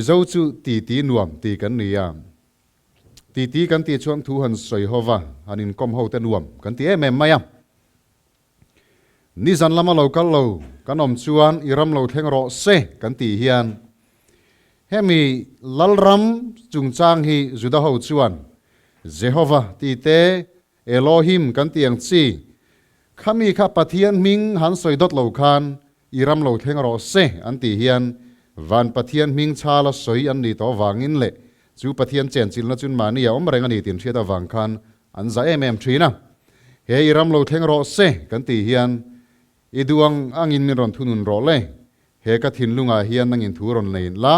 Mizo chu titi nuam ti kan ni a. Titi kan tih chuan thu han sawi ho va, han inkawm ho te nuam kan ti em em mai a. Nizan lama lo kal lo kan awm chuan i ram lo thleng rawh se kan tih hian hemi Lalram chungchang hi Juda ho chuan Jehova tih te Elohim kan tih ang chi khami kha Pathian hming han sawi dawt lo khan i ram lo thleng rawh se an tih hian van Pathian hming chhala sawi an nih tawh avangin leh chu Pathian chenchilhna chun mahni a awm reng a ni tih an hriat avang khan An za em em thin a. He i ram lo thleng rawh se kan tih hian i duh ang angin min rawn thunun rawh le. He ka thinlungah hian nangin thu rawn nei la.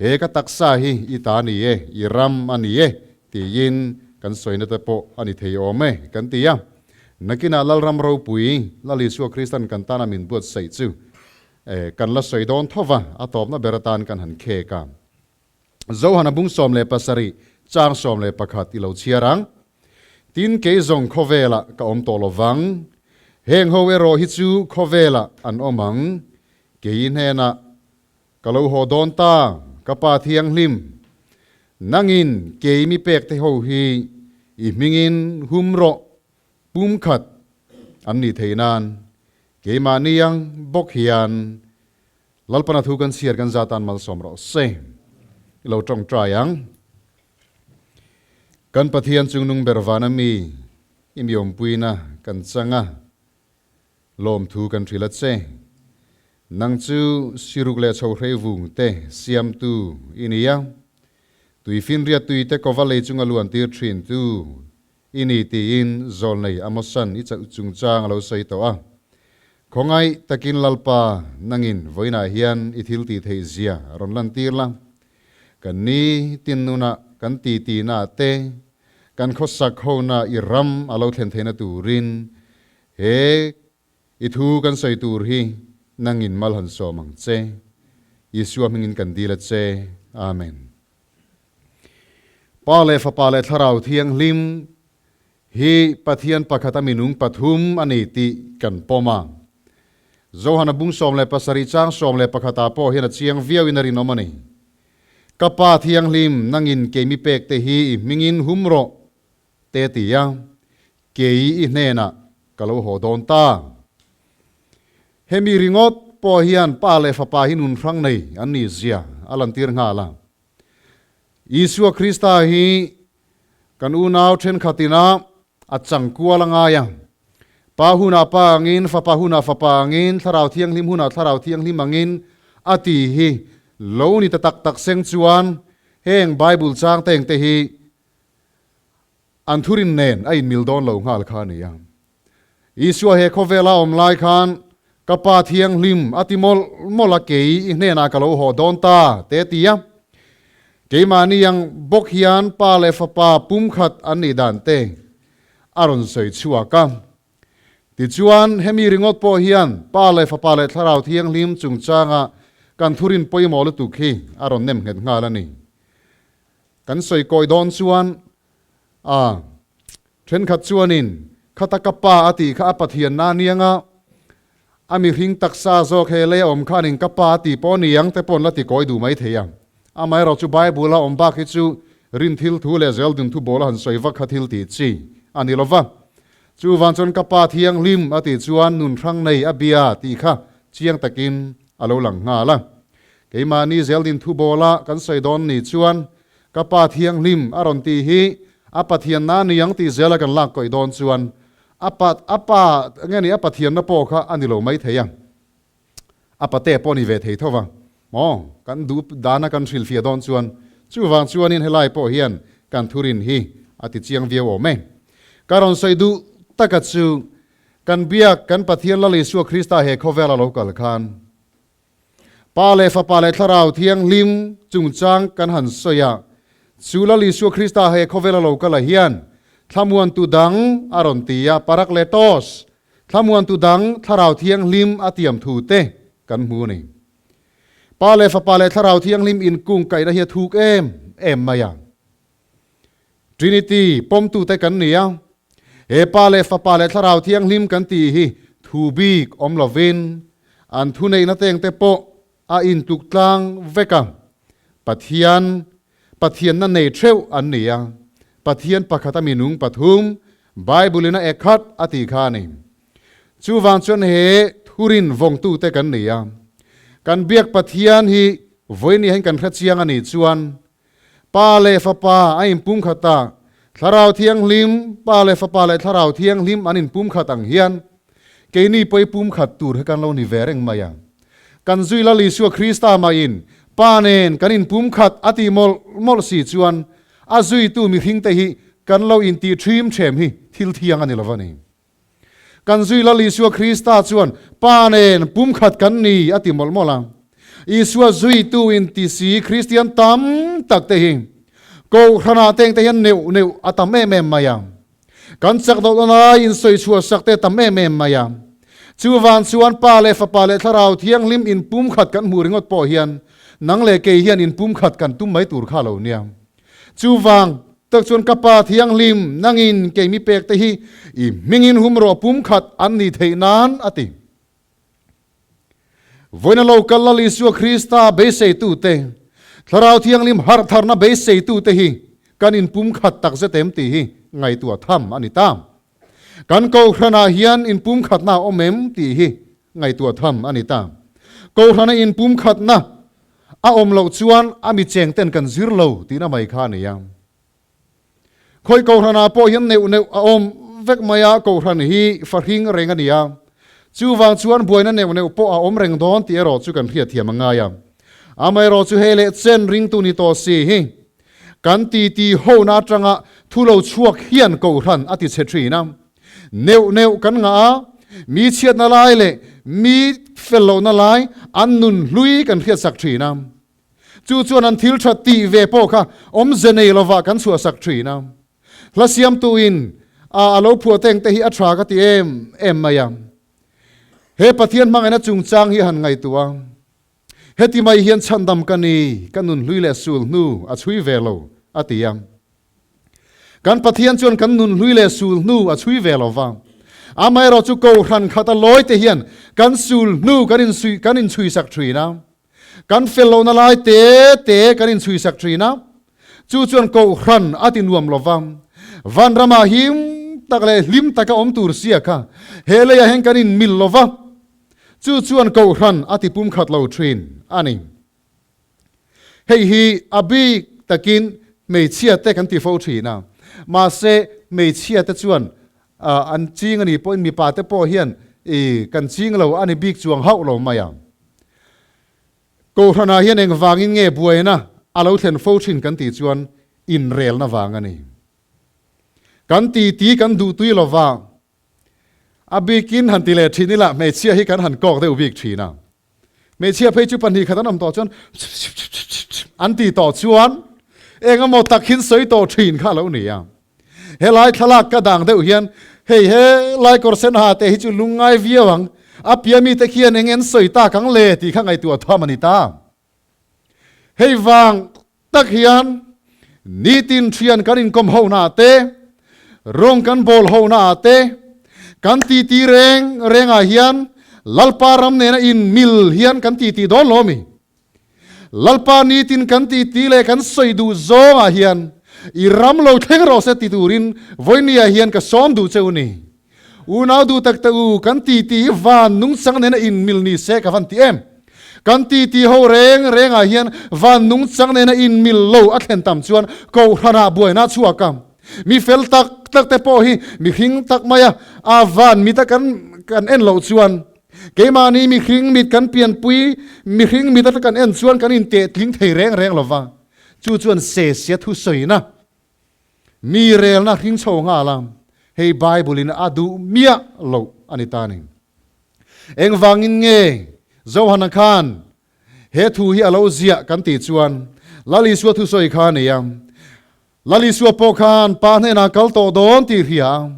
He ka taksa hi i ta ni e, i ram a ni e tiin kan sawina te pawh a ni thei awm e kan ti a. Nakinah Lalram ropui Lal Isua Kristan kan tana min buatsaih chu kan la sawi dawn tho va, a tawpna ber atan kan han khek a. Zohana bung 17 chang 11 i lo chhiar ang. Tin, kei zawng khawvelah ka awm tawh lo vang. Heng ho erawh hi chu khawvelah an awm ang. Kei hnenah ka lo haw dawn ta, ka Pa Thianghlim. Nangin kei mi pek te ho hi i hmingin hum rawh, pumkhat an nih theih nan keimahni ang bawk hian Lalpana thu kan chhiar kan zatan malsawm rawh se. I lo tawngtai ang. Kan Pathian chungnung ber vana mi i mi awmpuina kan chang a, lawmthu kan hrilh a che. Nang chu siruk leh chhohrei vung te siamtu i ni a, tuifinriat tui te kova lei chunga luan tir thin tu I ni tiin zawlnei Amosan i chungchang a lo sawi tawh a. Khawngaih takin Lalpa nangin vawiinah hian i thil tih theih zia rawn lantir la. Kan ni tin nunah kan ti tihna te, kan khawsak hona i ram a lo thlen theihna turin he i thu kan sawi tur hi nangin mal han sawm ang che. Isua hmingin kan dil a che. Amen. Pa leh Fapa leh Thlarau Thianghlim hi Pathian pakhat a minung pathum a ni tih kan pawm a. Johana bung 17 chang 11 ah pawh hian a chiang viauin a rinawm a ni. Ka Pa Thianghlim, nangin keimi pek te hi i hmingin hum rawh, te ti a, kei i hnenah ka lo haw dawn ta. Hemi ringawt pawh hian Pa leh Fapa hi nun hrang nei an nih zia a lantir nghal a. Isua Krista hi kan unau thenkhat ina a chang kual a ngai a. Pa hunah Pa angin, Fapa hunah Fapa angin, Thlarau Thianghlim hunah Thlarau Thianghlim angin a ti hi lo ni ta tak tak seng chuan heng Bible chang teng te hi an thurin nen a inmil dawn lo nghal kha a ni a. Isua he khawvela awm lai khan ka Pa Thianghlim a ti mawlh mawlh a, kei i hnenah ka lo haw dawn ta, te ti a. Keimahni ang bawk hian Pa leh Fapa pumkhat an nih dan te a rawn sawi chhuak a. Tichuan, hemi ringawt pawh hian Pa leh Fapa leh Thlarau Thianghlim chungchanga kan thurin pawimawh lutuk hi a rawn nem nghet nghal a ni. Kan sawi kawi dawn chuan a thenkhat chuanin khata ka pa a tih kha a Pathian na aniang a, a mihring taksa zawk he lei a awm khanin ka pa a tih pawh a ni ang te pawh an la ti kawi duh mai thei a. Amaherawhchu Bible a awm bak hi chu rin thil thu leh zel dun thu bawl a han sawi vak kha thil tih chi a ni lo va. Chuvang chuan ka pa thianghlim a tih chuan nun hrang nei a bia tih kha chiang takin a lo lang nghal a. Keimahni zeldin thu bawla kan sawi dawn ni chuan ka Pa Thianghlim a rawn tih hi a Pathianna a ni ang tih zela kan lak kawih dawn chuan a pa a pa nge ni a Pathianna pawh kha a ni lo mai thei a, a pate pawh a ni ve thei tho va maw kan duh dana kan hrilhfiah dawn chuan chuvang chuanin helai pawh hian kan thurin hi a ti chiang viau awm e. Ka rawn sawi duh taka chu kan biak kan Pathian Lal Isua Krista he khawvela lo kal khan Pa leh Fapa leh Thlarau Thianghlim chungchang kan han sawi a, chu Lal Isua Krista he khawvela lo kal ah hian thlamuantu dang a rawn ti a, Parakletos, thlamuantu dang Thlarau Thianghlim a tiam thu te kan hmu a ni. Pa leh Fapa leh Thlarau Thianghlim inkungkaihna hi a thuk em em mai a. Trinity pawmtute kan ni a, he Pa leh Fapa leh Thlarau Thianghlim kan tih hi thu bik awm lovin an thuneihna tengte pawh a intluk tlang vek a. Pathian, Pathianna nei theuh an ni a, Pathian pakhata minung pathum, Bible-in a ekhat a tih kha a ni. Chuvang chuan he thurin vawngtute kan ni a, kan biak Pathian hi vawiin hian kan hre chiang a nih chuan Pa leh Fapa a inpumkhat a, Thlarau Thianghlim, Pa leh Fapa leh Thlarau Thianghlim an inpumkhat ang hian keini pawh i pumkhat tur hi kan lo ni ve reng mai a. Kan zui Lal Isua Krista mahin Pa nen kan inpumkhat a tih mawlh mawlh si chuan a zuitu mihringte hi kan lo intih ṭhim ṭhem hi thil thiang a ni lo va ni. Kan zui Lal Isua Krista chuan Pa nen pumkhat kan ni a ti mawlh mawlh a. Isua zuitu inti si Kristian tam tak te hi Kohhranah te engte hian neuh neuh a tam em em mai a. Kan chak doh lai insawi chhuah sak te tam em em mai a. Chuvang chuan Pa leh Fapa leh Thlarau Thianghlim inpumkhat kan hmuh ringawt pawh hian nang leh kei hian inpumkhat kan tum mai tur kha lo nia. Chuvang tak chuan ka Pa Thianghlim, nangin kei mi pek te hi i hmingin hum rawh pumkhat an ni theih nan, a ti. Vawiina lo kal Lal Isua Krista beiseitute, Thlarau Thianghlim harhtharna beiseitute hi kan inpumkhat takzet em tih hi ngaihtuah tham a ni ta. Kan Kohhranah hian inpumkhatna a awm em tih hi ngaihtuah tham a ni ta. Kohhrana inpumkhatna A awm loh chuan a mi cheng ten kan zir lo tihna mai kha a ni a. Khawi Kohhranah pawh hian neuh neuh a awm vek mai a, Kohhran hi fahring reng a ni a. Chuvang chuan buaina neuh neuh pawh a awm reng dawn tih erawh chu kan hriatthiam a ngai a. Amaherawh chu hei leh chen ringtu ni tawh si hi kan titi hona atanga thu lo chhuak hian Kohhran a ti chhe thin a. Neuh neuh kan ngah a, mi chhiatna lai leh mi fel lohna lai an nun hlui kan hriatsak thin a. Chu chuan an thil tha tih ve pawh kha awmze nei lovah kan chhuahsak thin a. Hla siamtuin a a lo phuah teng te hi a tha ka ti em em mai a. He Pathian hmangaihna chungchang hi a han ngaihtuah a. Heti mai hian chhandam ka ni, ka nun hlui leh sul hnu a chhui ve lo, a ti a. Kan Pathian chuan kan nun hlui leh sul hnu a chhui ve lo va. Amaherawh chu Kohhran khat a lawi te hian kan sul hnu kan insui kan inchhuisak thin a. Kan fel lohna lai te te kan inchhuisak thin a. Chu chuan Kohhran a ti nuam lo va. Vanramah him tak leh hlim taka awm tur sia kha he leiah hian kan inmil lo va. Chu chuan Kohhran a ti pumkhat lo thin a ni. Hei hi a bik takin hmeichhia te kan ti fo thin a, mahse hmeichhia te chuan an ching a nih pawhin mipa te pawh hian kan ching lo a ni bik chuang hauh lo mai a. Kohhranah hian engvangin nge buaina a lo thlen fo thin kan tih chuan inrelna vang a ni. Kan titi kan duhtui lova, a bikin han ti leh thin ila hmeichhia hi kan han kawk deuh bik thin a. Hmeichhia phei chu pahnih khat an awm tawh chuan an ti tawh chuan eng emaw tak hin sawi tawh thin kha a lo ni a. Helai thlalak ka dang deuh hian hei he lai kawr sen ha te hi chu lungngai viau ang, a pia mite khian eng en sawi tak ang le tih kha ngaihtuah thuam a ni ta. Hei vang tak hian nitin thian kan inkawm ho na te, rawng kan bawl ho na te, kan titi reng rengah hian Lalpa ram nena in mil hian kan titi dawn lo mi? Lalpa nitin kan titi leh kan sawi duh zawngah hian i ram lo thleng rawh se ti turin vawinia hian ka sawm duh che u ni. Unau duh tak te u, kan titi hi van nungchang nena in mil ni se ka van ti em? Kan titi ho reng rengah hian van nungchang nena in mil lo a thlen tam chuan Kohhranah buaina a chhuak a. Mi fel tak tak te pawh hi mihring tak maia a van mita kan kan en loh chuan keimahni mihring mit kan pianpui mihring mit ata kan en chuan kan inteh tling thei reng reng lo va. Chu chuan se sia thusawina Mi relna hring chho nghal a, hei Bible in a duh miah loh a ni ta ni. Engvangin nge Johana khan he thu hi a lo ziah kan tih chuan Lal Isua thusawi kha a ni a. Lal Isua pawh khan Pa hnenah kal tawh dawn tih hria a,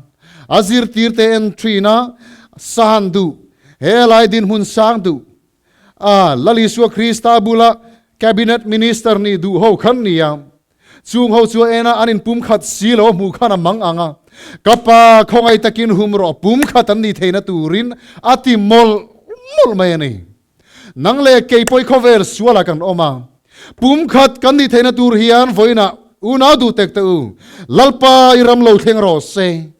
a zirtirte en thin a, san duh, he lai dinhmun sang duh a, Lal Isua Krista bula Cabinet Minister nih duh ho khan ni a. Chung ho chu a en a, an inpum khat si lo a hmuh khan a mang ang a. Ka pa, khawngaih takin hum rawh, pum khat an nih theihna turin a ti mawlh mawlh mai a ni. Nang leh kei pawi khawvel sualah kan awm a. Pumkhat kan nih theihna tur hian vawiinah unau duh tek teh u, Lalpa i ram lo thleng rawh se.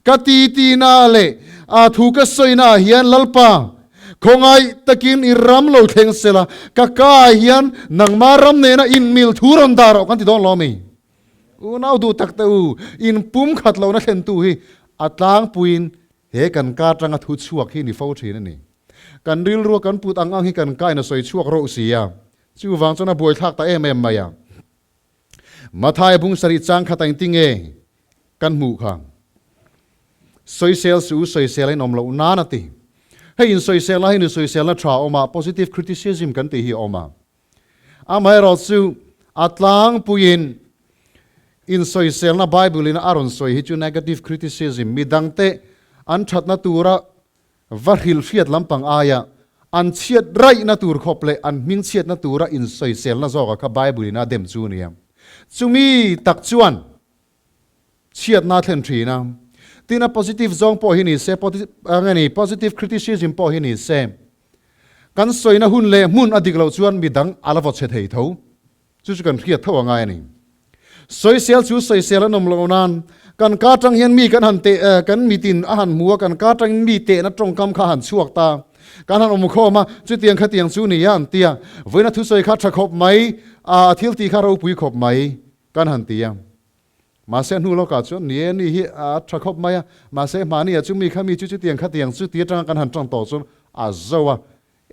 Ka titina leh a thu ka sawina ah hian Lalpa, khawngaih takin i ram lo thleng sela, ka ka ah hian nangma ram nena inmil thu rawn dah rawh kan ti dawn lo ami? Unau duh tak teh u, in pumkhat lohna thlentu hi a tlangpuiin he kan ka atanga thu chhuak hi ni fo thin a ni. Kan rilrua kan put ang ang hi kan kain a sawi chhuak rawh si a, chuvang chuan a buaithlak ta em em mai a. Mathai bung sarih chang khat a engti nge kan hmuh kha? Sawisel suh u, sawisel a inawm loh nan a ti. Hei insawiselna hi insawiselna tha a awm a, positive criticism kan tih hi a awm a. Amaherawh chu a tlangpuiin insawiselna Bible in a rawn sawi hi chu negative criticism, midangte an thatna tura Va hrilhriat lampang aia an chhiat raihna tur khawp leh an hming chhiatna tura insawiselna zawka kha Bible in a dem chu nia. Chumi tak chuan chhiatna a thlen thin a. Tin a positive zawng pawh hi ni se, nge ni, positive criticism pawh hi ni se, kan sawina hun leh hmun a dik loh chuan midang a la vaw chhe thei tho. Chu chu kan hriat tho a ngai a ni. Sawisel chu sawisel an awm loh nan kan ka atang hian mi kan han teh kan mitin a han hmu a, kan ka atangin mi tehna tawngkam kha a han chhuak ta. Kan han awm khawm a, chutiang khatiang chu ni a an ti a. Vawiina thusawi kha tha khawp mai, a thil tih kha ropui khawp mai kan han ti a. Mahse hnu lawkah chuan ni e, ni hi a tha khawp mai a, mahse hmahni ah chu mi kha mi chu chutiang khatiang chu ti atanga kan han tang tawh chuan a zo a,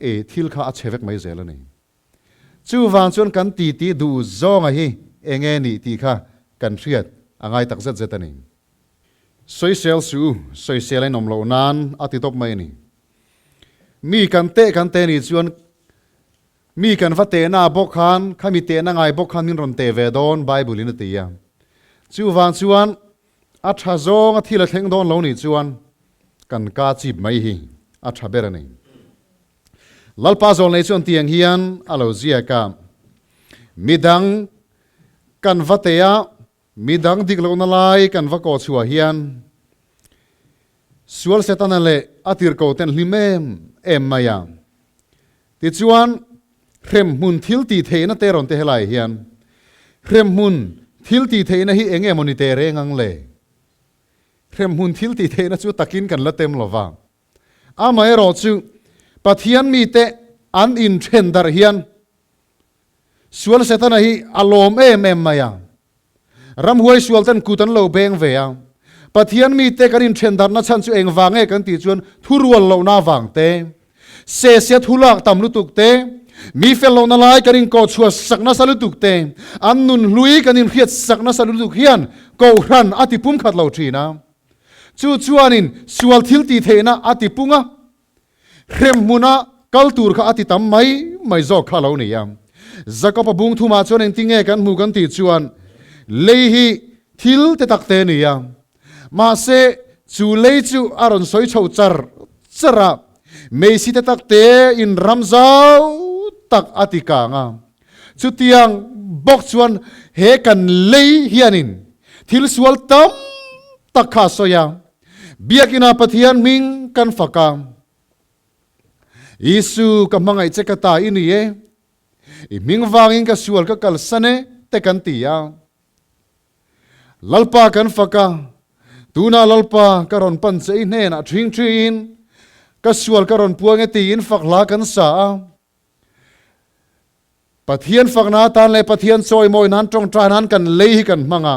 e thil kha a chhe vek mai zel a ni. Chuvang chuan kan titi duh zawnga hi eng nge nih tih kha kan hriat a ngai tak zet zet a ni. Sawisel suh u, sawisel a inawm loh nan a ti tawp mai a ni. Mi kan teh kan teh nih chuan mi kan va tehna bawk khan khami tehna ngai bawk khan min rawn teh ve dawn Bible in a ti a. Chuvang chuan a tha zawnga thil a thleng dawn lo nih chuan kan ka chip mai hi a tha ber a ni. Lalpa zawlnei chuan tiang hian a lo ziak a, Midang kan va teh a, midang dik lohna lai kan va kawh chhuah hian sual Setana leh a tirhkoh ten hlim em em mai a. Tichuan, hremhmun thil tih theihna te rawn ti helai hian, hremhmun thil tih theihna hi eng emaw ni teh reng ang le? Hremhmun thil tih theihna chu takin kan la tem lo va. Amaherawh chu Pathian mite an inthen darh hian sual Setana hi a lawm em em mai a. Ramhuai sual ten kut an lo beng ve a. Pathian mite kan inthen darhna chhan chu engvang nge kan tih chuan thurual lohna avang te, se sia thu lak tam lutuk te, mi fel lohna lai kan inkawh chhuah sak nasa lutuk te, an nun hlui kan inhriat sak nasa lutuk hian Kohhran a ti pumkhat lo thin a. Chu chuanin sual thil tih theihna a ti pung a, hrem hmuna kal tur kha a ti tam mai mai zawk kha a lo ni a. Jakob-a bung thumah chuan engtinge kan hmu kan tih chuan lei hi thil te tak te a ni a, mahse chu lei chu a rawn sawi chho char char a, meisi te tak te in ram zau tak a ti kang a. Chutiang bawk chuan he kan lei hianin thil sual tam tak kha a sawi a, Biakina Pathian hming kan fak a, Isu ka hmangaih che ka ta i ni e, i hming vangin ka sual ka kalsan e te kan ti a. Lalpa kan fak a, tunah Lalpa ka rawn pan che i hnenah ṭhing ṭhiin ka sual ka rawn puang e tiin fak hla kan sa a. Pathian fakna atan leh Pathian chawimawi nan tawngtai nan kan lei hi kan hmang a.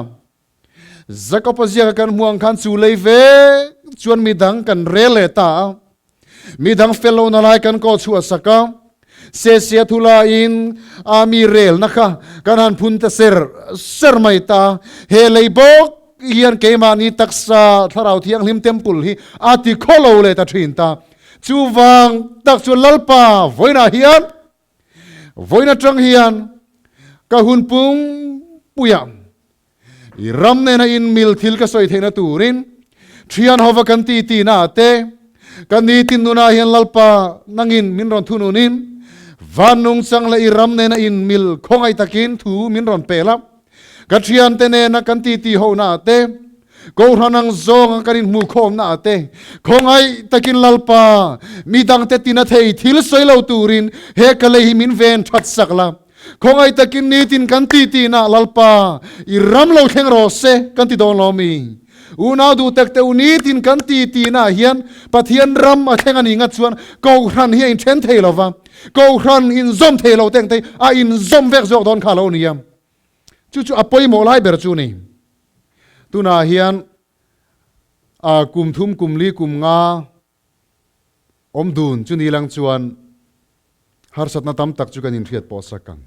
Jakob-a ziaka kan hmuh ang khan chu lei vek chuan midang kan rel leh ta a. Midang fel lohna lai kan kawh chhuah sak a. Sesia thu laiin a mi relna kha kan han phun ta ser ser mai ta. He lei bawk hian keimahni taksa Thlarau Thianghlim Temple hi a ti khawlo leh ta thin ta. Chuvang tak chu Lalpa vawiinah hian, vawiin atang hian ka hun pum puia i ram nena inmil thil ka sawi theihna turin thian hova kan ti tina te, ka nitin nunah hian Lalpa nangin min rawn thununin van nungchang leh i ram nena inmil khawngaih takin thu min rawn pel a. Ka thiante nena kan titi hona te, Kohhran ang zawnga kan inhmuhkhawmna ah te, khawngaih takin Lalpa, midangte tina thei thil sawi lo turin he ka lei hi min ven that sak la. Khawngaih takin nitin kan ti tihna Lalpa, i ram lo thleng rawh se kan ti dawn lo mi? Unau duh tak te u nitin kan ti tihna ah hian Pathian ram a thleng a nih ngat chuan Kohhran hi a inthen thei lo va, Kohhran inzawm thei lo te ang te hi a inzawm vek zawk dawn kha lo nia. Chu chu a pawimawh lai ber chu ni. Tunah hian kum thum kum li kum nga Awm dun chu ni lang chuan harsatna tam tak chu kan inhriat pawh sak ang.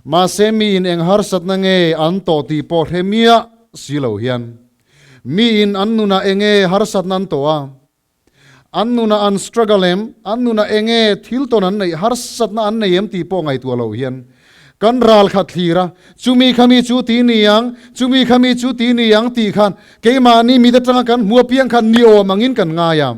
Mahse miin eng harsatna nge an tawh tih pawh hre miah si lo hian miin an nunah enge harsatna an tawh a, an nunah an struggle em, an nunah enge thil tawn an neih harsatna an nei em tih pawh ngaihtuah lo hian kan ral khat thlir a, chumi khami chu ti ni ang, chumi khami chu ti ni ang tih khan Keimahni mit atanga kan hmu apiang khan ni awm angin kan ngai a.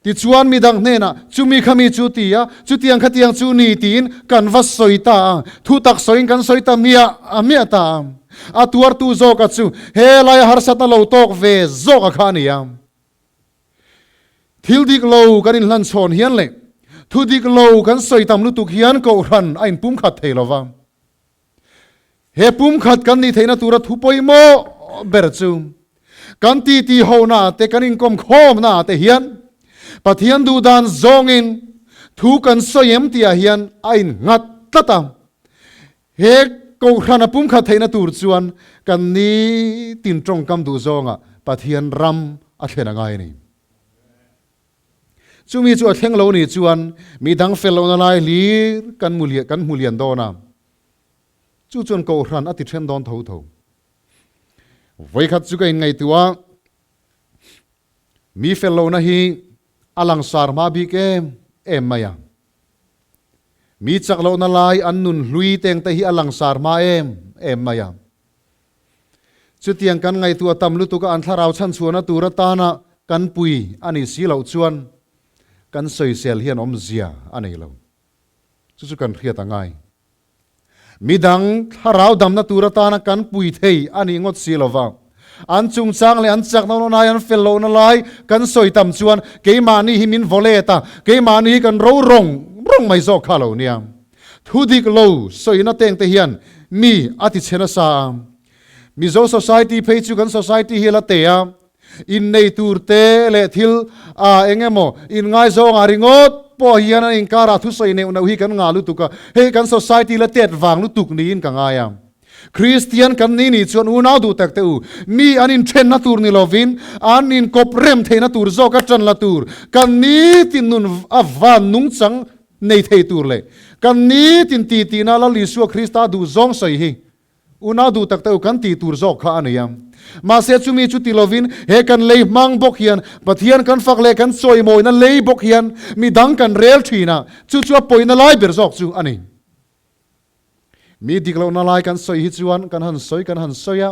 Tichuan midang hnenah, Chumi kha mi chu ti a, chutiang khatiang chu ni tiin kan va sawi ta a. Thu tak sawiin kan sawi ta miah a miah ta a. A tuartu zawka chu he laia harsatna lo tawk ve zawka kha a ni a. Thil dik lo kan inhlanchhawn hian leh thu dik lo kan sawi tam lutuk hian kohhran a inpumkhat thei lo va. He pumkhat kan nih theihna tura thu pawimawh ber chu kan titi hona te kan inkawm khawmna te hian Pathian duhdan zawngin thu kan sawi em tihah hian a innghat tlat a. He Kohhrana pumkhat theihna tur chuan kan nitin tawngkam duh zawngah Pathian ram a thlen a ngai a ni. Chumi chu a thleng lo nih chuan mi dang fel lohna lai hlir kan mu kan hmu lian dawn a, chu chuan Kohhran a ti then dawn tho tho. Vawikhat chu ka inngaihtuah a, mi fel lohna hi a langsar hma bik em em mai a. Mi chak lohna lai an nun hlui teng te hi a langsar hma em em mai a. Chutiang kan ngaihtuah tam lutuk a an thlarau chhanchhuahna tur atana kan pui a nih si loh chuan kan sawisel hian awmzia a nei lo. Chu chu kan hriat a ngai. Midang thlarau damna tur atana kan pui thei a nih ngawt si lova, an chungchang leh an chakna lohna ai an fel lohna lai kan sawi tam chuan keimahni hi min vaw let a, keimahni hi kan ro rawng rawng mai zawk kha lo nia. Thu dik lo sawina teng te hian mi a ti chhe nasa a. Mizo society phei chu kan society hi a la te a, innei tur te leh thil a eng emaw inngaizawng ah ringawt pawh hian an inkarah thusawi neuh neuh hi kan ngah lutuk a, hei kan society la tet vang lutuk niin ka ngai a. Kristian kan ni nih chuan unau duh tak te u, mi an inthenna tur ni lovin an inkawp rem theihna tur zawk a tan la tur kan nitin nun a van nungchang nei thei tur leh kan nitin ti tihna Lal Isua Krista duh zawng sawi hi unau duh tak te u kan tih tur zawk kha a nei a. Mahse chumi chu ti lovin he kan lei hmang bawk hian Pathian kan fak leh kan chawimawina lei bawk hian midang kan rel thin a, chu chu a pawina lai ber zawk chu a ni. Mi dik lohna lai kan sawi hi chuan kan han sawi kan han sawi a,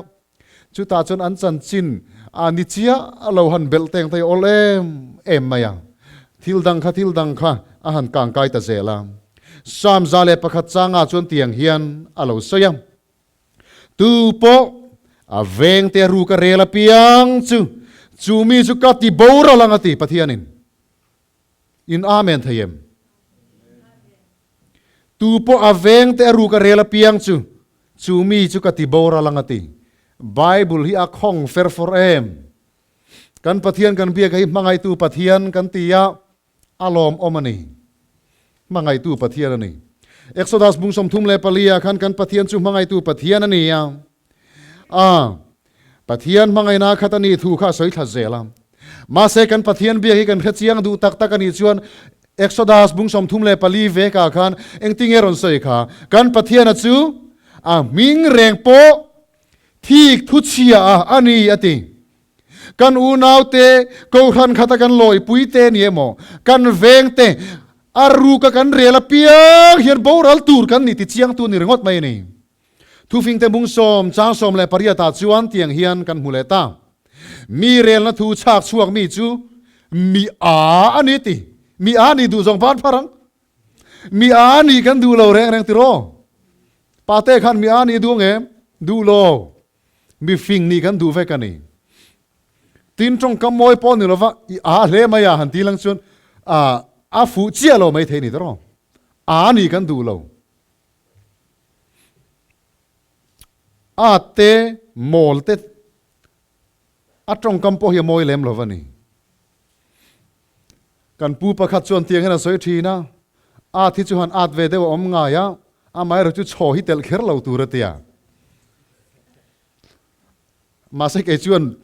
chutah chuan an chanchin a ni chiah lo han belh teng thei awl em em mai a, thil dang kha thil dang kha a han kangkai ta zel a. Psalm 101 changah chuan tiang hian a lo sawi a, Tu pawh a vengte ruk a rel apiang chu, chu mi chu ka ti boral ang a ti Pathianin. In Amen thei em? Tu pawh a veng te a ruk a rel apiang chu, chu mi chu ka ti boral ang a ti. Bible hi a khawng fer fawr em? Kan Pathian kan biak hi hmangaihtu Pathian kan ti a, a lawmawm a ni. Hmangaihtu Pathian a ni. Exodus bung 34 ah khan kan Pathian chu hmangaihtu Pathian a ni a. A, Pathian hmangaihna khat a nih thu kha a sawi thla zel a. Mahse kan Pathian biak hi kan hre chiang duh tak tak a nih chuan Exodus bung 34 vekah khan engtinge rawn sawi kha? Kan Pathiana chu a hming reng pawh thik thu chhia a a ni a ti. Kan unaute, Kohhran khata kan lawipuite ni emaw, kan vengte, a ruka kan rel apiang hian boral tur kan ni ti chiangtu ni ringawt mai a ni. Thufingte mung sawm chang 18 ah chuan tiang hian kan hmu leh ta. Mi relna thu chhak chhuak mi chu mi a a ni ti. Mi a ni duh zawng van phar ang. Mi a ni kan duh lo reng reng tiraw. Pate khan mi a ni duh ang em? Duh lo. Mi fing nih kan duh vek a ni. Tin tawngkam mawi pawh ni lova i a hle mai a han ti lang chuan a fuh chiah lo mai thei ni tiraw. A ni kan duh lo. At te, mawl te a tawngkam pawh hi a mawi lem lo va ni. Kan pu pakhat chuan tiang hian a sawi thin a, at hi chu han at ve deuh a awm ngai a, amaherawh chu chhaw hi telh kher lo tur a tia. Mahse kei chuan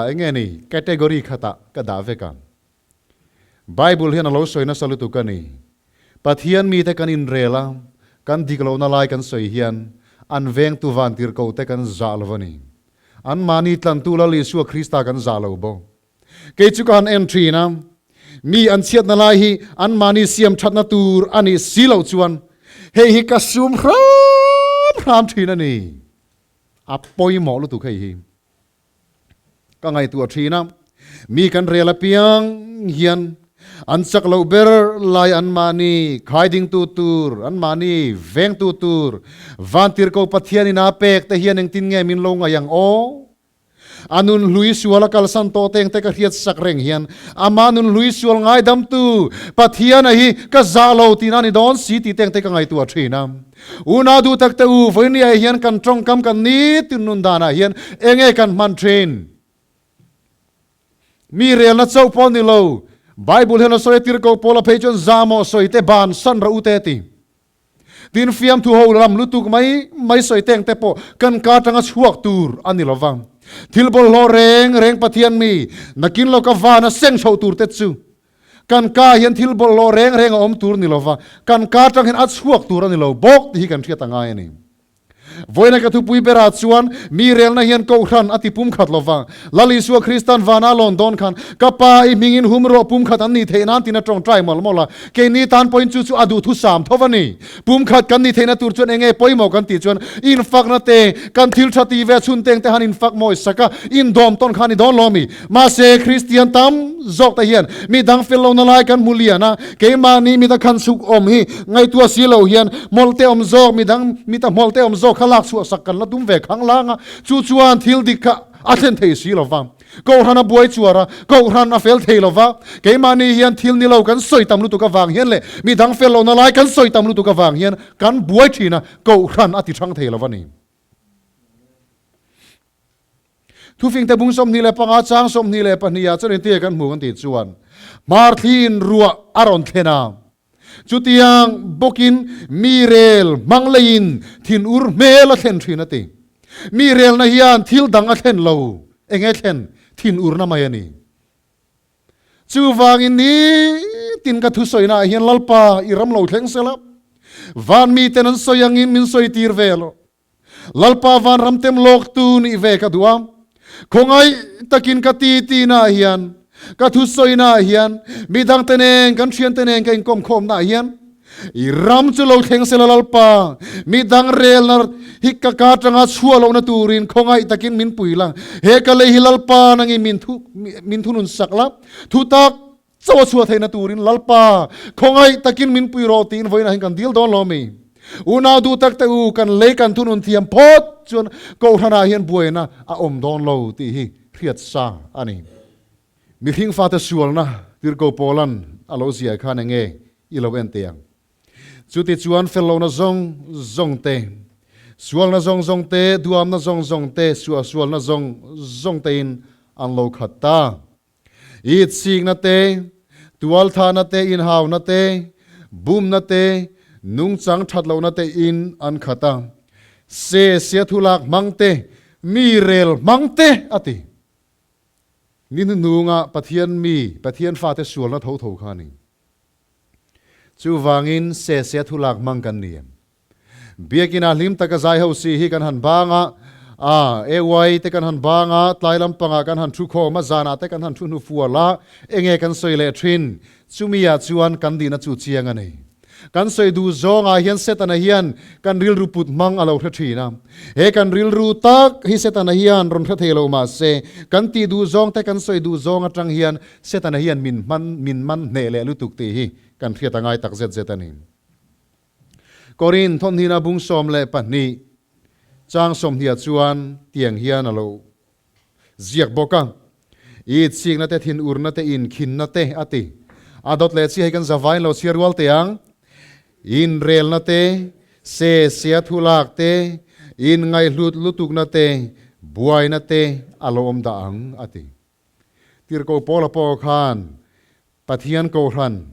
eng nge ni category khatah ka dah vek a. Bible hian a lo sawi nasa lutuk a ni. Pathian mite kan inrel a, kan dik lohna lai kan sawi hian an vengtu vantirhkoh te kan zah lo a ni. Anmahni tlantu Lal Isua Krista kan zah lo bawk. Kei chu ka han en thin a, mi an chhiatna lai hi anmahni siam thatna tur a nih si loh chuan hei hi ka sum hram hram thin a ni. A pawimawh lutuk hei hi. Ka ngaihtuah thin a, mi kan rel apiang hian an chak loh ber lai anmahni khaidingtu tur, anmahni vengtu tur, Vantirhko Pathianin a pek te hian engtin nge min lo ngaih ang aw? A nun hlui sual a kalsan tawh teng te ka hriat sak reng hian ama nun hlui sual ngaidamtu Pathiana hi ka zah lo tihna a ni dawn si tih teng te ka ngaihtuah thin a. Unau duh tak te u, vawinia hian kan tawngkam kan nitin nun danah hian enge kan hman thin? Mi relna chauh pawh ni lo, Bible hian a sawi a tirhkoh Paula phei chuan zahmawh sawi te ban san rawh u te a ti. Tin, fiamthu ho ram lutuk mai mai sawi teng te pawh kan ka atanga chhuak tur a ni lo va. Thil bawlhhlawh reng reng Pathian mi nakin lawka vana seng chhoh tur te chu kan ka hian thil bawlhhlawh reng reng a awm tur ni lo va, kan ka atang hian a chhuak tur a ni lo bawk tih hi kan hriat a ngai a ni. Vawiina ka thupui berah chuan mi relna hian Kohhran a ti pumkhat lo va. Lal Isua Kristan vana a lawn dawn khan, Ka Pa, i hmingin hum rawh pumkhat an nih theih nan tiin a tawngtai mawlh mawlh a. Keini tan pawhin chu chu a duhthusam tho a ni. Pumkhat kan nih theihna tur chuan enge pawimawh kan tih chuan infakna te, kan thil tha ti ve chhun teng te han infak mawi sak a, indawm tawn kha a ni dawn lo mi. Mahse, Kristian tam zawk te hian mi dang fel lohna lai kan hmu lian a, keimahni mita khan chhuk awm hi ngaihtuah si lo hian hmawlhte awm zawk, mi dang mita hmawlhte awm zawk kha lak chhuah sak kan la tum ve khang lang a, chu chuan thil dik kha a thlen thei si lo va. Kohhran a buai chuar a, kohhran a fel thei lo va, keimahni hian thil ni lo kan sawi tam lutuk avang hian leh mi dang fel lohna lai kan sawi tam lutuk avang hian kan buai thin a, kohhran a ti thang thei lo va ni. Thufingte bung 25 chang 22 ah chuan engtin nge kan hmu kan tih chuan hmarthliin ruah a rawn thlen a, chutiang bawkin mi rel hmang leiin thinur hmel a thlen thin a ti. Mi relna hian thil dang a thlen lo, enge thlen? Thinurna mai a ni. Chuvangin nitin ka thusawina ah hian Lalpa i ram lo thleng sela, van miten an sawi angin min sawi tir ve lo. Lalpa vanram tem lawk tu nih ve ka duh a, khawngaih takin ka ti tihna ah hian, ka thusawina ah hian, midangte nen, kan thiante nen ka inkawmkhawmna ah hian, i ram chu lo thleng sela Lalpa, midang relna hi ka ka atanga chhuah lohna turin khawngaih takin min pui la, he ka lei hi Lalpa nangin min thu min thunun sak la, thutak Chaw a chhuah theihna turin Lalpa, khawngaih takin min pui rawh tiin vawiinah hian kan dil dawn lo mi? Unau duh tak te u, kan lei kan thunun thiam phawt chuan Kohhranah hian buaina a awm dawn lo tih hi hriat sa a ni. Mihring fate sualna Tirhkoh Paulan a lo ziah khan enge i lo en teh ang? Chutichuan fellohna zawng zawng te, sualna zawng zawng te, duamna zawng zawng te, suahsualna zawng zawng tein an lo khat ta. Itsikna te, tualthahna te, inhauna te, bumna te, nungchang that lohna te in an khat a. Se sia thulak hmang te, mi rel hmang te a ti. Ni hnuhnunga Pathian mi, Pathian fate sualna tho tho kha a ni. Chuvangin se sia thulak hmang kan ni em? Biakina hlim taka zai ho si hi kan han bang a, a AY te kan han bang a, tlai lampangah kan han thu khawm a, zanah te kan han thu hnu fual a, enge kan sawi leh thin? Chumi ah chuan kan dihna chu chiang a ni. Kan sawi duh zawngah hian Setana hian kan rilru put hmang a lo hre thin a. He kan rilru tak hi Setana hian rawn hre thei lo mah se, kan tih duh zawng te kan sawi duh zawng atang hian Setana hian min hman min man hneh leh lutuk tih hi kan hriat a ngai tak zet zet a ni. Korin thawmhnihna bung 12 chang 20 chuan tiang hian a lo ziak bawk a, I chikna te, thinurna te, inkhinna te a ti. A dawt leh chi hei kan zavain lo chhiar rual teh ang. Inrelna te, se sia thulak te, In ngaihhlut lutukna te, buaina te a lo awm dah ang, a ti. Tirhkoh Paula pawh khan Pathian Kohhran,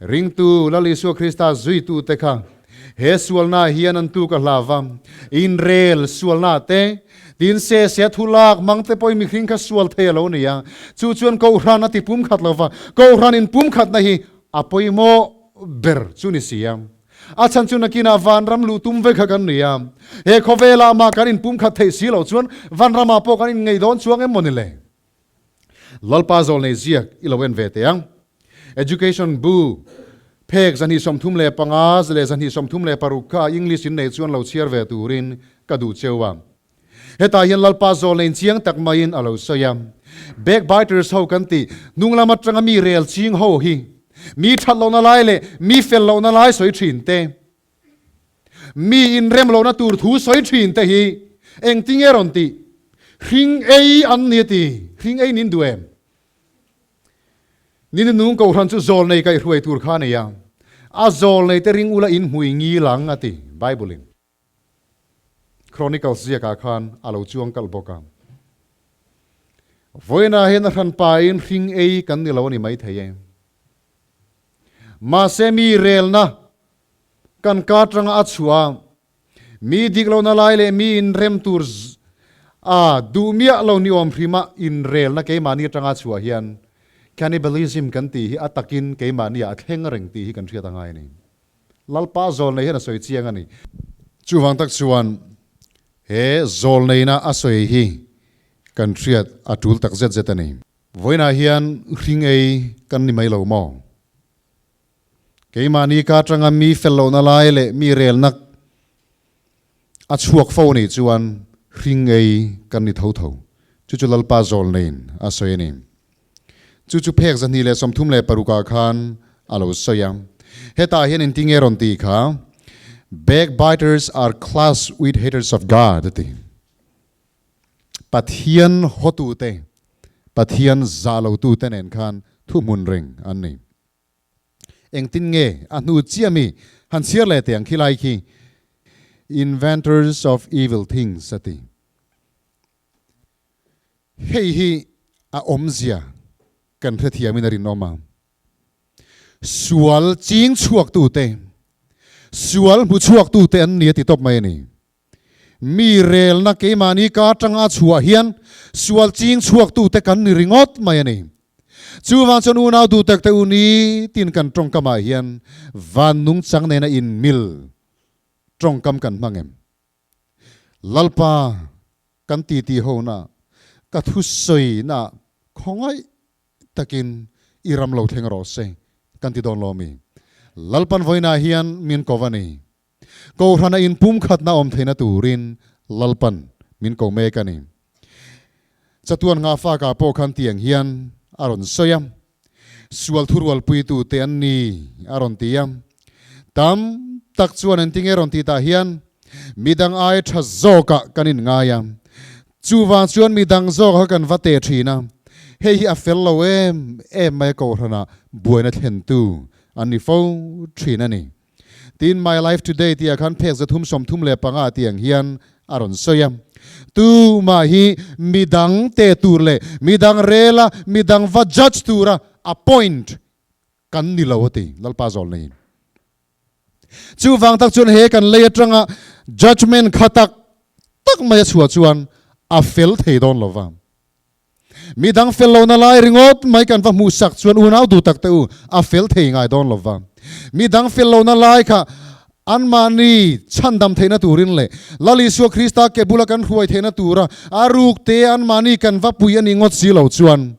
ringtu Lal Isua Krista zuitute kha he sualnaah hian an tuk a hlav a, inrel sualnaah te, tin se se thu lak mang te pawhin mihring kha sual thei a lo ni a, chu chuan Kohhran a ti pumkhat lo va, Kohhran inpumkhatna hi a pawimawh ber chu ni si a. A chhan chu nakinah vanram luh tum vek kha kan ni a, he khawvelah mah kan inpumkhat theih si loh chuan vanramah pawh kan inngei dawn chuang em maw ni le? Lalpa zawlnei ziak i lo en ve teh ang. Education bu phek 235 leh 236 kha English in nei chuan lo chhiar ve turin ka duh cheu a. Hetah hian Lalpa zawlnei chiang tak maiin a lo sawi a. Backbiters ho kan tih hnung lam atanga mi rel ching ho hi mi that lohna lai leh mi fel lohna lai sawi thin te, mi inrem lohna tur thu sawi thin te hi engtinge rawn tih? Hring ei an ni a ti. Hring ei nin duh em? Ni nung kohhran chu zawlnei kaihhruai tur kha a nei a. A zawlnei te ring ula in hmui ngil ang a ti Bible in. Chronicles ziakah khan a lo chuang kalh bawk a. Vawiinah hian a hranpain hring ei kan ni lo a ni maithei e. Mahse mi relna kan ka atanga a chhuah a, mi dik lohna lai leh mi inrem tur a duh miah lo ni awm hrima inrelna keimahni atanga a chhuah hian cannibalism kan tih hi a takin keimahniah a thleng reng tih hi kan hriat a ngai a ni. Lalpa zawlnei hian a sawi chiang a ni. Chuvang tak chuan he zawlneina a sawi hi kan hriat a tul tak zet zet a ni. Vawiinah hian hring ei kan ni mai lo maw? Keimahni ka atanga mi fel lohna lai leh mi relna a chhuak fo a nih chuan hring ei kan ni tho tho. Chu chu Lalpa zawlneiin a sawi a ni. Chu chu phek 236 ah khan a lo sawi a. Hetah hian engtinge rawn tih kha, Backbiters are class with haters of God a ti. Pathian hawtute, Pathian zah lotute nen khan thuhmun reng an ni. Engtin nge a hnu chiah mi han chhiar leh teh ang khilai khi Inventors of evil things a ti. Hei hi a awmzia kan hrethiamin a rinawm a. Sual ching chhuaktute, sual hmu chhuaktute an ni a ti tawp mai a ni. Mi relna keimahni ka atanga a chhuah hian sual ching chhuaktute kan ni ringawt mai a ni. Chuvang chuan unau duh tak te u ni tin kan tawngkamah hian van nungchang nena inmil tawngkam kan hmang em? Lalpa kan titi hona ka thusawina khawngaih takin i ram lo thleng rawh se kan ti dawn lo mi? Lalpan vawiinah hian min ko va ni. Kohhrana inpumkhatna awm theihna turin Lalpan min ko mek a ni. Chatuan nghahfakah pawh khan tiang hian a rawn sawi a, Sual thurualpuitute an ni a rawn ti a. Tam tak chuan engtinge rawn tih tah hian midang ai tha zawkah kan inngai a, chuvang chuan midang zawk kha kan va teh thin a, hei hi a fel lo em em mai a kohhranah buaina thlentu an ni fo thin a ni. Tin, My Life Today tihah khan phek 335 tih ang hian a rawn sawi a. Tumah hi midang teh tur leh midang rela midang va judge tura appoint kan ni lo a ti, Lalpa zawlneiin. Chuvang tak chuan he kan lei atanga judgement kha tak tak mai a chhuah chuan a fel thei dawn lo va. Midang fel lohna lai ringawt mai kan va hmuh sak chuan unau duh tak te u, a fel thei ngai dawn lo va. Midang fel lohna lai kha anmahni chhandam theihna turin leh Lal Isua Krista ke bula kan hruai theihna tura a ruk te anmahni kan va pui a ni ngawt si lo chuan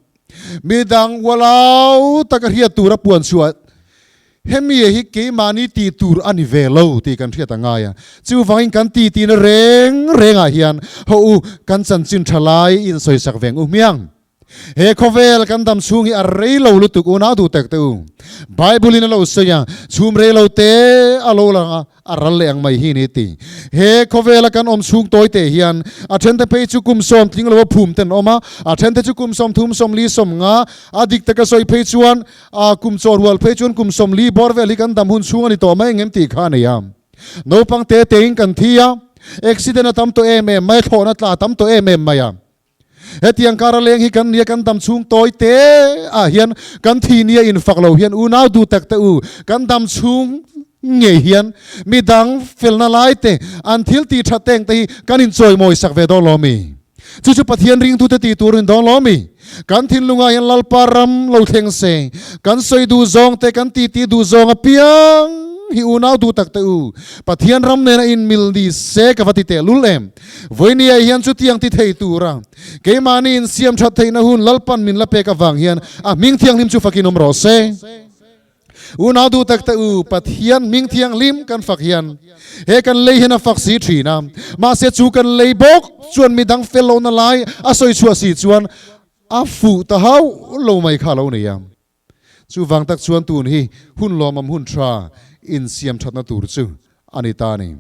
midang ualau taka hriat tura puan chhuah Hemi hi keimahni tih tur a ni ve lo tih kan hriat a ngai a. Chuvangin kan ti tihna reng rengah hian haw u, kan chanchin tha lai insawisak veng u hmiang. He khawvel kan dam chhung hi a rei lo lutuk unau duh tak te u. Bible in a lo sawi a, chhum rei lo te a lo lang a, A ral leh ang mai hi ni ti. He khawvela kan awm chhung tawi teh hian a thente phei chu kum sawm tling lo a phum ten awm a, a thente chu kum 30, 40, 50, a dik taka sawi phei chuan a kum chaw rual phei chuan kum 40 bawr vel hi kan dam hun chhung a ni tawh mai engem tih kha a nei a. Naupang te tein kan thi a. Accident a tam tawh em em mai a, thlawhna tla a tam tawh em em mai a. Hetiang kar a leng hi kan nia kan dam chhung tawi te ah hian kan thi nia in fak lo hian unau duh tak te u kan dam chhung ngei hian midang felna lai te an thil tih that teng te hi kan in chawimawi sak ve dawn lo mi? Chu chu Pathian ringtu te tih tur in dawn lo mi? Kan thinlungah hian Lalpa ram lo thleng se, kan sawi duh zawng te, kan titi duh zawng apiang hi unau duh tak te u, Pathian ram nena in mil ni se ka va ti teh lul em. Vawinia hian chutiang ti thei tura keimahni in siam that theihna hun Lalpan min la pek avang hian a hming thianghlim chu fakin awm rawh se. Unau duh tak te u, Pathian hming thianghlim kan fak hian he kan lei hian a fak si thin a, mahse chu kan lei bawk chuan midang fel lohna lai a sawi chhuah si chuan a fuh ta hauh lo mai kha a lo nei a. Chuvang tak chuan tun hi hun lawmawm hun tha insiam thatna tur chu a ni ta a ni.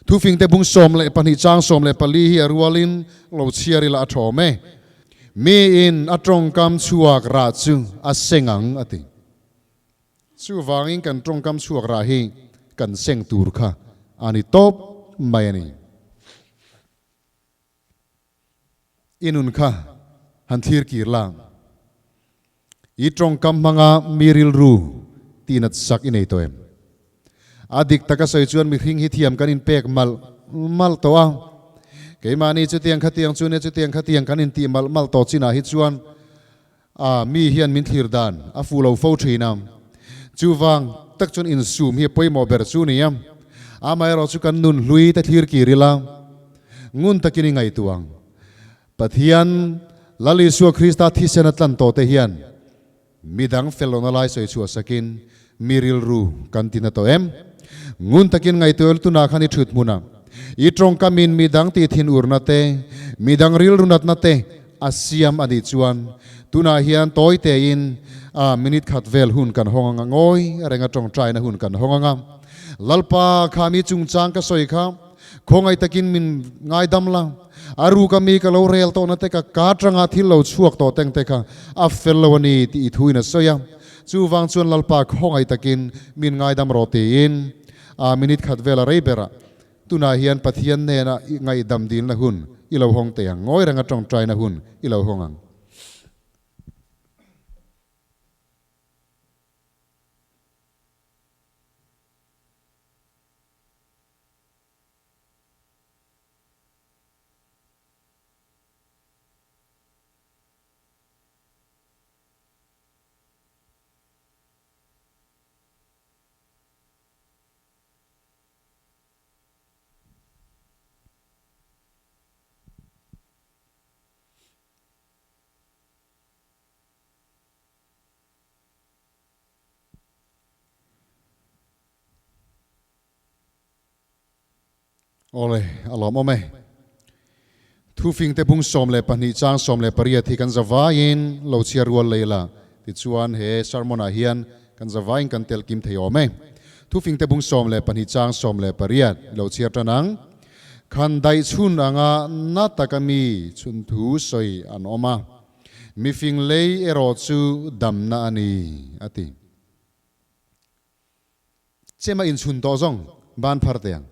Thufingte bung 12 chang 14 hi a rualin lo chhiar ila a thawm e. Miin a tawngkam chhuak rah chu a seng ang a ti. Chuvangin kan tawngkam chhuak rah hi kan seng tur kha a ni tawp mai a ni. I nun kha han thlir kir la. I tawngkam hmanga mi rilru tihnat sak i nei tawh em? A dik taka sawi chuan mihring hi thiam kan inpek malh malh tawh a. Keimahni chutiang khatiang chu nia chutiang khatiang kan intih malh malh tawh chinah hi chuan a mi hian min thlir dan a fuh lo fo thin a. Chuvang tak chuan insum hi a pawimawh ber chu nia. Amaherawh chu kan nun hlui te thlir kir ila ngun takin i ngaihtuah ang. Pathian Lal Isua Krista thisen a tlan tawh te hian midang fel lohna lai sawi chhuah sakin mi rilru kan ti na tawh em? Ngun takin ngaihtuah ila tunah khan i thut hmunah i tawngkamin midang tih thin urna te, midang rilru natna te a siam a nih chuan tunah hian tawi tein a minute khat vel hun kan hawng anga ngawi renga tawngtaina hun kan hawng anga Lalpa kha mi chungchang ka sawi kha khawngaih takin min ngaidam la, a ruka mi ka lo rel tawhna te ka ka atanga thil lo chhuak tawh teng te kha a fel lo a ni tih i thuin a sawi a. Chuvang chuan Lalpa khawngaih takin min ngaidam rawh tiin a minute khat vel a rei berah Tunah hian Pathian hnena i ngaihdam dilna hun i lo hawng teh ang, ngawi renga tawngtaina hun i lo hawng ang. Awle, a lawmawm e. Thufingte bung 12 chang 18 hi kan zavaiin lo chhiar rual lei la, tichuan he sermon ah hian Kan zavaiin kan tel kim thei awm e. Thufingte bung 12 chang 18 i lo chhiar tan ang. Khan daih chhun anga na taka mi chhun thu sawi an awm a, mifing lei erawh chu damna a ni, a ti. Chema inchhun tawh zawng ban phar teh ang.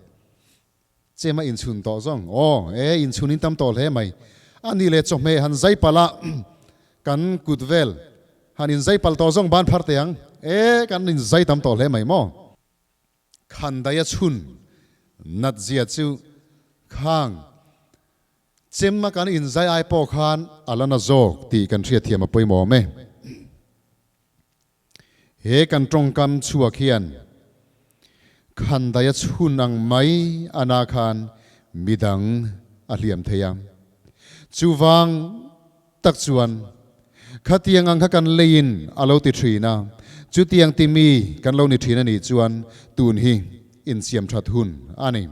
Chema inchhun tawh zawng. Aw, e, inchhun in tam tawh hle mai. A nih leh chawhmeh han zai palh a, kan kut vel han inzai palh tawh zawng ban phar teh ang. E, kan inzai tam tawh hle mai maw? Khan daia chhun nat zia chu khang chem a kan inzai ai pawh khan a la na zawk tih kan hriatthiam a pawimawh awm e. He kan tawngkam chhuak hian khandaia chhun ang mai ana khan midang a hliam thei a. Chuvang tak chuan khatiang ang kha kan leiin a lo ti thin a, chutiang timi kan lo ni thin a nih chuan tun hi insiam that hun a ni.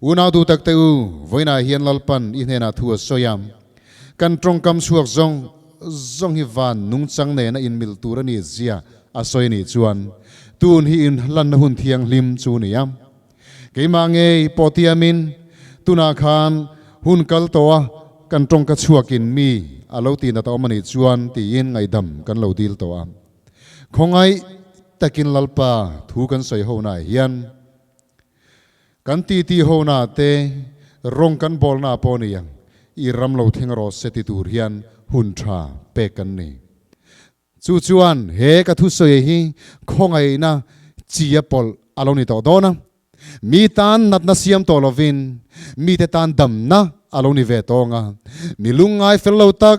Unau duh tak te u, vawiinah hian Lalpan i hnenah thu a sawi a, kan tawngkam chhuak zawng zawng hi van nungchang nena inmil tur a ni zia a sawi nih chuan tun hi inhlanna hun thianghlim chu ni a. Keimah ngei pawh tiamin tunah khan hun kal tawh a kan tawngka chhuakin mi a lo tih nat a awm a nih chuan tiin ngaihdam kan lo dil tawh a. Khawngaih takin Lalpa thu kan sawi ho naah hian. Kan titi hona te rawng kan bawlna pawh ni ang, i ram lo thleng rawh se ti tur hian hun tha pek kan ni. Chu chuan he ka thusawi hi khawngaihna chia pawlh a lo ni tawh dawn a. Mi tan natna siam tawh lovin mite tan damna a lo ni ve tawng a. Mi lungngai fel lo tak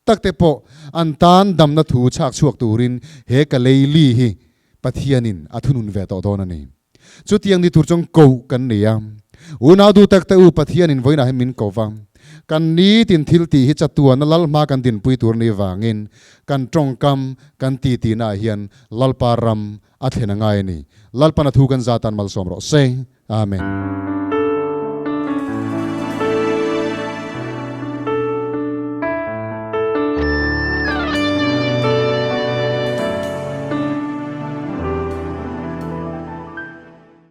tak te pawh an tan damna thu chhak chhuak turin he ka lei li hi Pathianin a thunun ve tawh dawn a ni. Chutiang ni tur chuan koh kan nei a. Unau duh tak te u, Pathianin vawiinah hian min ko va. Kan nitin thil tih hi chatuana lal hma kan dinpui tur ni vangin kan tawngkam kan titinaah hian Lalpa ram a thlen a ngai a ni. Lalpan a thu kan zatan malsawm rawh se. Amen.